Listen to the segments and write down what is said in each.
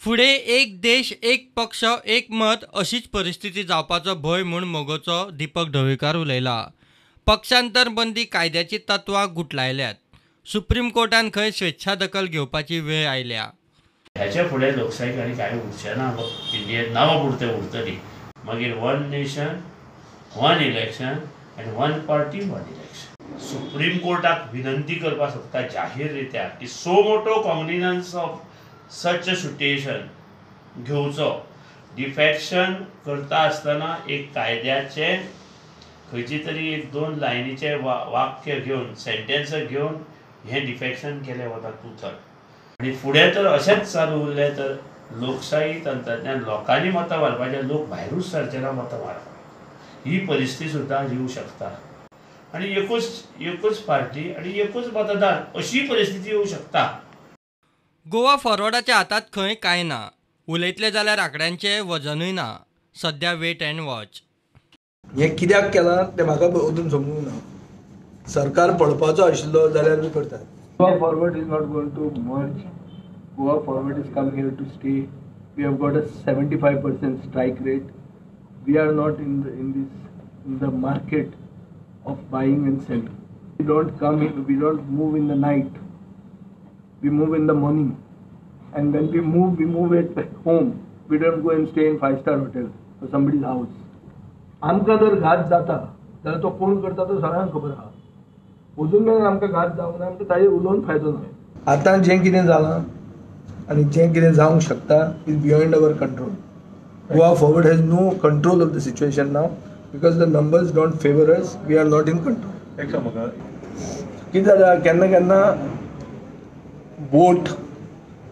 फुडें एक देश एक पक्ष एक मत अशीच परिस्थिती जावपाचो भंय म्हूण मगोचो दीपक ढवळीकार उलयला. पक्षांतर बंदी कायद्याची तत्वां गुटलायल्यात. सुप्रीम कोर्टान खंय स्वेच्छा दखल घेवपाची वेळ आयल्या. ह्याच्या फुडें लोकशाही आनी कांय उरचें ना, इंडियेंत नांवां पुरतें उरतली. मागीर वन नेशन वन इलेक्शन आनी one party one election. Supreme कोर्टाक विनंती करपाक सोदता जाहीर रित्या की suo motu cognizance of such a situation घेवचो. डिफॅक्शन करता आसतना एक कायद्याचें खंयची तरी एक दोन लायनीचें वाक्य घेवन सेंटेन्स घेवन हें डिफॅक्शन केलें वता तूं थर. आनी फुडें तर अशेंच चालू उरलें तर लोकशाही तंत्रज्ञान लोकांनी मतां मारपाचें, लोक भायरूच सरचे ना मतां मारपाक, ही परिस्थिती सुद्दां येवं शकता. आनी एकूच एकूच पार्टी आनी एकूच मतदान अशी परिस्थिती येवं शकता. गोवा फॉरवर्डाच्या हातात खंय कांय ना. उलयतले जाल्यार आंकड्यांचें वजनूय ना. सध्या वेट अँड वॉच. हें कित्याक केलां तें म्हाका अजून समजूंक ना. सरकार पडपाचो आशिल्लो जाल्यार बी करतात. Goa Forward is not going to merge. Goa Forward is come here to stay. We have got a 75% strike rate. We are not in the market of buying and selling. We don't come in, we don't move in the night. We move in the morning. And when we move at home. We don't go and stay in 5-star hotel or somebody's house. आमकां जर घात जाता जाल्यार तो कोण करता तो सगळ्यांक खबर आहा. अजून मेरेन आमकां घात जावंक ना, आमकां ताजेर उलोवन फायदो ना. आतां जें कितें जालां आनी जें कितें जावंक शकता is beyond our control. Goa Forward has no control of the situation now because the numbers don't favour us. We are not in control. एक सांग म्हाका, कितें जाता केन्ना केन्ना बोट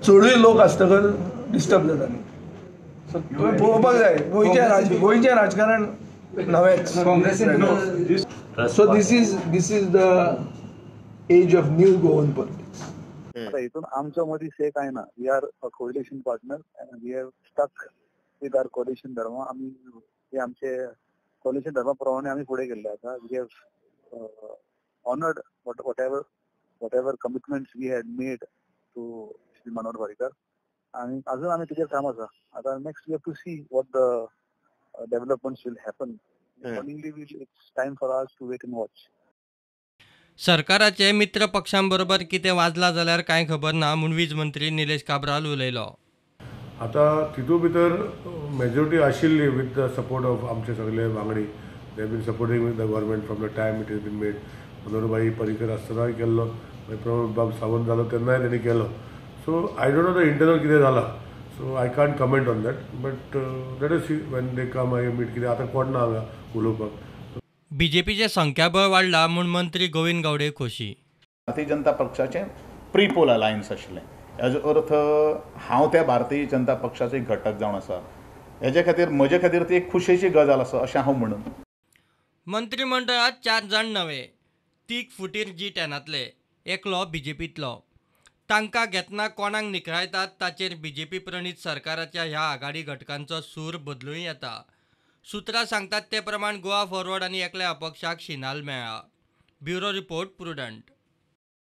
चडूय लोक आसतकच डिस्टर्ब जाता न्ही. सो तुवें पळोवपाक जाय गोंयचें राजकारण नवेंच. So this is the age of new Goan politics. आता हितून आमच्या मदीं से कांय ना. We are a coalition partner and we have stuck with our coalition धर्म. आमी हे आमचे कोaliशन धर्मा प्रमाणे आमी फुडें गेल्ले आसा. We have honoured whatever commitments we had made to Shri Manohar Parrikar आनी अजून आमी तेजेर काम आसा. आतां next we have to see what the developments will happen. Accordingly, it's time for us to wait and watch. सरकाराचे मित्र पक्षांबरोबर कितें वाजलां जाल्यार कांय खबर ना म्हूण वीज मंत्री निलेश काब्राल उलयलो. आतां तितू भितर मेजॉरिटी आशिल्ली विथ the support of आमचे सगळे वांगडी. They been supporting with the government from the time it is been made. Manoharbhai Parrikar आसतनाय केल्लो, मागीर प्रमोद बाब सावंत जालो तेन्नाय तेणी केलो. So I don't know the internal कितें जालां, so I can't comment on that, but let us see when they come. मागीर मीट कितें आतां कोण ना हांगा उलोवपाक. बीजेपीचें संख्याबळ वाडलां म्हूण मंत्री गोविंद गावडे खोशी. Bharatiya Janata पक्षाचें pre poll alliance आशिल्लें. हेजो अर्थ हांव त्या भारतीय जनता पक्षाचो एक घटक जावन आसा. हेजे खातीर म्हजे खातीर ती एक खुशेची गजाल आसा अशें हांव म्हणून. मंत्रिमंडळात 4 जाण नवे, 3 फुटीर जी10तले, एकलो बीजेपींतलो. तांकां घेतना कोणाक निखळायतात ताचेर बीजेपी प्रणीत सरकाराच्या ह्या आघाडी घटकांचो सूर बदलूं येता. सुत्रां सांगतात ते प्रमाण गोवा फॉरवर्ड आनी एकल्या अपक्षाक शिनाल मेळ्ळा. Bureau report, Prudent.